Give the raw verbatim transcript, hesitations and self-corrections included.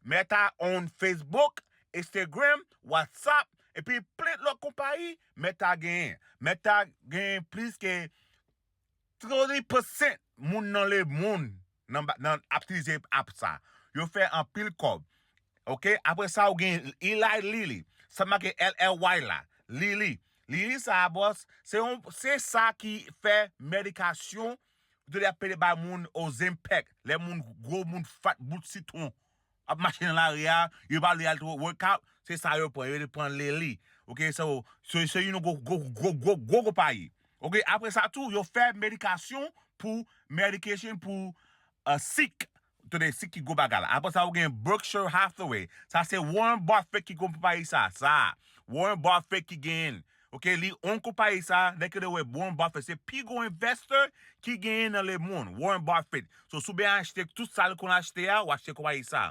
Meta own Facebook, Instagram, WhatsApp, epi plen lòt konpayi Meta genyen. Meta genyen plis ke trente percent moun nan lemonn nan, nan ap itilize app sa. Yo fè anpil kòb. Ok, apre sa, ou gen Eli Lilly. Sa make L L Y la. Lilly. Lilly sa, bòs, se yon, se sa ki fè medikasyon, ou tande ap pede bay moun Ozempic, lè moun gwo, moun fat, bout sitwon, ap mache nan lari a, yo pa vle al workout, se sa yo pran, yo te pran Lilly. Ok, so, so, so, you know, gwo, gwo, gwo, gwo, gwo, gwo konpayi. Ok, apre sa tou, yo fè medikasyon pou, medication pou uh, sik. Tande, sik ki gwo bagay la. Apre sa, ou gen Berkshire Hathaway. Sa se Warren Buffett ki konpayi sa. Sa, Warren Buffett ki genyen. Ok, li own konpayi sa, nèg ki rele Warren Buffett, se pi gwo investor ki genyen nan lemonn, Warren Buffett. So, si w byen achte tout sa l konn achte a, ou achte konpayi sa.